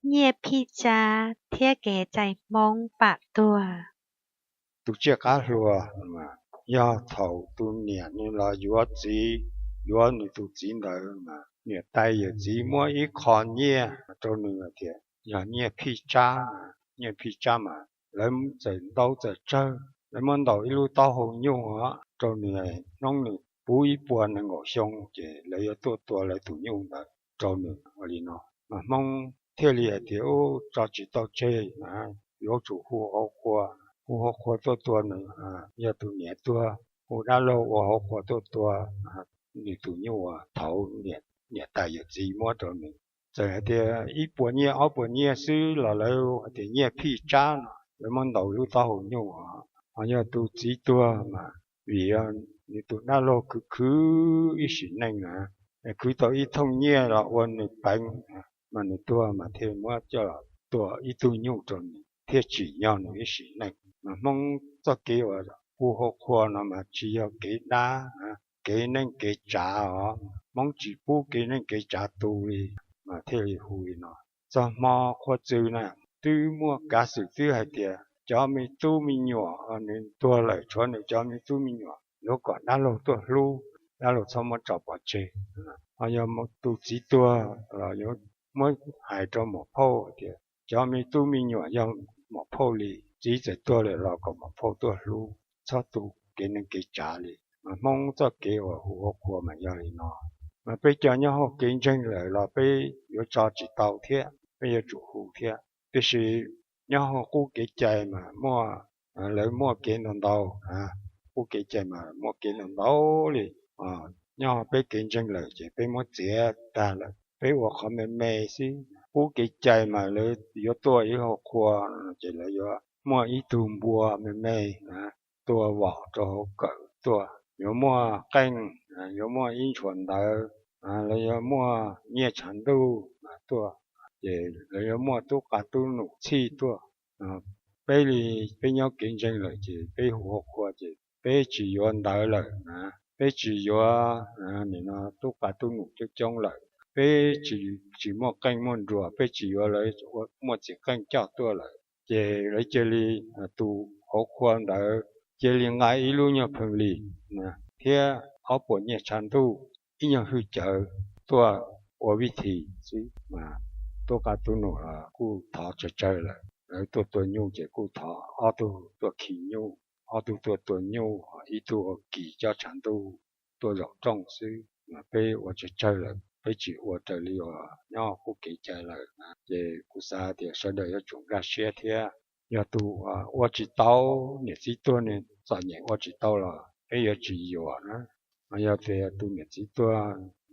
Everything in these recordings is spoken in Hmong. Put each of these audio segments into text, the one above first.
Nyiaj phij tsab thiab kev cai Hmoob pam tuag. Tus tsiaj qab hluas, yog thaum tus niam nws los yuav txiv, yuav nws tus txiv ntawd, niam tais yawm txiv muab ib qho nyiaj rau nws hais tias yog nyiaj phij tsab, nyiaj phij tsab mas lawv txawm ntau txawm tsawg, lawv muab ntaus ib lub taub hau nyuj rau nws, hnub nws puv ib puas nees nkaum xyoo ces lawv yuav tuaj tua lawv tus nyuj ntawd rau nws ua li no. Mas Hmoob thiaj li hais tias, Ub, tso tsis tau tseg, yuav tsum hu hauv qhua, hu hauv qhua tuaj tua nws, yog tus niam tuag, hu dab laug ua hauv qhua tuaj tua nws tus nyuj uas thaum niam tais yawm txiv muab rau nws. Txawm hais tias ib puas nyiaj ob puas nyiaj xwb los lawv hais tias nyiaj phij tsab no, lawv muab ntaus lub taub hau nyuj os. Ho yog tus txiv tuag mas vim yog nws tus dab laug khwv khwv ib sim neej na, khwv tau ib thooj nyiaj los ua nws peev, mas nws tuag mas thiaj muab coj los tua ib tug nyuj rau nws thiaj tsim nyog nws ib sim neej. Mas Hmoob txoj kev uas hu hauv qhua no mas tsis yog kev dab, kev neej kev tsav os, Hmoob tsis pub kev neej kev tsav tu li, mas thiaj li hu li no. Txog hmo qhua txws na, twb muaj kav xwm twb hais tias cov me tub me nyuam nws tuag lawm tshuav nws cov me tub me nyuam, yuav kom dab laug tuaj hlub, dab laug txhob muab tso pov tseg. Ho yog tus txiv tuag los yuav muab hais rau muam phauj hais tias cov me tub me nyuam yog muam phauj li, txiv txawm tuag lawm los kom muam phauj tuaj hlub, txhob tu kev neej kev tsav li. Mas Hmoob txoj kev uas hu hauv qhua mas yog li no. Mas peb cov nyob hauv kev ntseeg lawm los peb yuav tso tsis tau thiab, peb yuav tsum hu thiab. Tiam sis nyob hauv qub kev cai mas muaj, lawv muaj kev ntau ntau, qub kev cai mas muaj kev ntau ntau li. Nyob hauv peb kev ntseeg lawm ces peb muab txiav tag lawm, peb ua qhov me me xwb. Qub kev cai mas lawv yuav tuaj ib hauv qhua ces lawv yuav muaj ib tug npua me me tuaj vom rau hauv kawm tuaj, yuav muaj qeej, yuav muaj ib ntshuas ntawv, lawv yuav muaj nyiaj tshav ntuj tuaj, ces lawv yuav muaj tub qa tub num txhij tuaj. Peb li, peb nyob kev ntseeg lawm ces peb hu hauv qhua ces peb tsis yuav ntawv lawm na, peb tsis yuav nim no tub qa tub num coob coob lawm, peb tsis muaj qeej muaj nruas, peb tsis yuav lawv muaj txiv qeej coj tuaj lawm. Ces lawv cia li, tus hauv qhua ntawd cia li nqa ib lub nyuag pheej lis thiab ob puas nyiaj tshav ntuj, ib nyuag hwj cawv tuaj ua vij this xwb mas tub qa tub num los kuj thov tsawg tsawg lawm. Lawv tuaj tua nyuj ces kuj thov ob tug tuaj khi nyuj, ob tug tuaj tua nyuj, ib tug ua kis coj tshav ntuj tuaj zaum rooj xwb. Mas peb ua tsawg tsawg lawm, peb tsis ua raws li uas nyob qub kev cai lawm. Ces kuv xav tias sawv daws yuav tsum nkag siab thiab. Yog tus ua tsis tau, niam txiv tuag nws txom nyem ua tsis tau los peb yuav tsis yuam na. Yog tias tus niam txiv tuag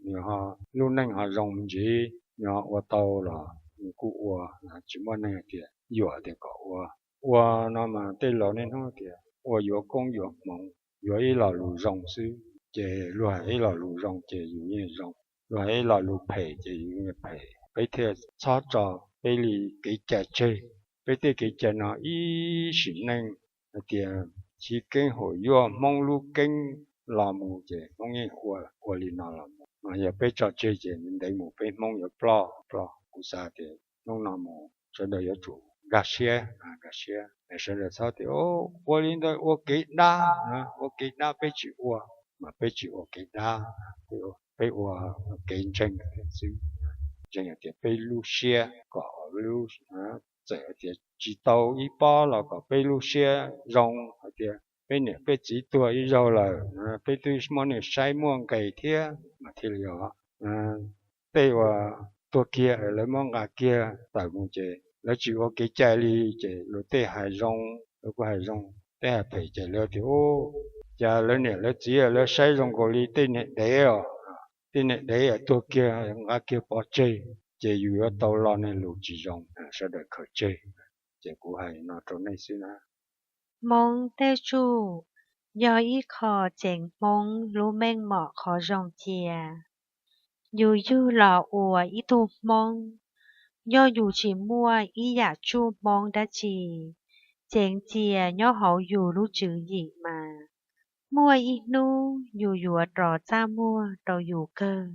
nws ho lub neej ho zoo me ntsis, nws ho ua tau los nws kuj ua, tsis muaj neeg hais tias yuam tias kom ua. Ua no mas tej laus niaj hnub tias ua yuav koob yuav hmoov, yuav ib lo lus zoo xwb, ces luag hais ib lo lus zoo ces yus yeej zoo, luag hais ib lo lus phem ces yus yeej phem. Peb thiaj txhob tso peb li kev cai tseg. Peb tej kev cai no ib sim neej hais tias chiv keeb haum yuaj Hmoob lub keeb los mus ces Hmoob yeej ua, ua li no los mus. Mas yog peb tso tseg ces ntev mus peb Hmoob yuav ploj ploj. Kuv xav tias hnub no mus sawv daws yuav tsum nkag siab, nkag siab, sawv daws txhob tias ua li ntawd ua kev dab, ua kev dab peb tsis ua, mas peb tsis ua kev dab, peb ua kev ntseeg xwb. Ntseeg hais tias peb lub siab kom lub, txawm hais tias tsis tau ib pob los kom peb lub siab zoo hais tias peb niam peb txiv tuag ib zaug lawm, peb twb muab nws saib muaj nqis thiab mas thiaj li os. Tej uas tuag kiag lawv muab nqa kiag tawm mus ces lawv tsis ua kev cai li, ces luag tej hais zoo lawv kuj hais zoo, tej hais phem ces lawv tias, Ub, cas lawv niam lawv txiv lawv saib zoo nkaus li tej niag dev os, tej niag dev tuag kiag nqa kiag pov tseg, ces yus yuav tau lo niag lus tsis zoo, sawv daws khaws tseg. Ces kuv hais no rau nej xwb na. Hmoob tej tsuj yog ib qho ceev Hmoob lub meej mom qhov zoo cia. Yus yug los ua ib tug Hmoob, yog yus tsis muaj ib yam tsuj Hmoob dab tsi, ceev cia nyob hauv yus lub tswv yim mas muaj ib hnub yus yuav rov txaj muag rau yus kawg.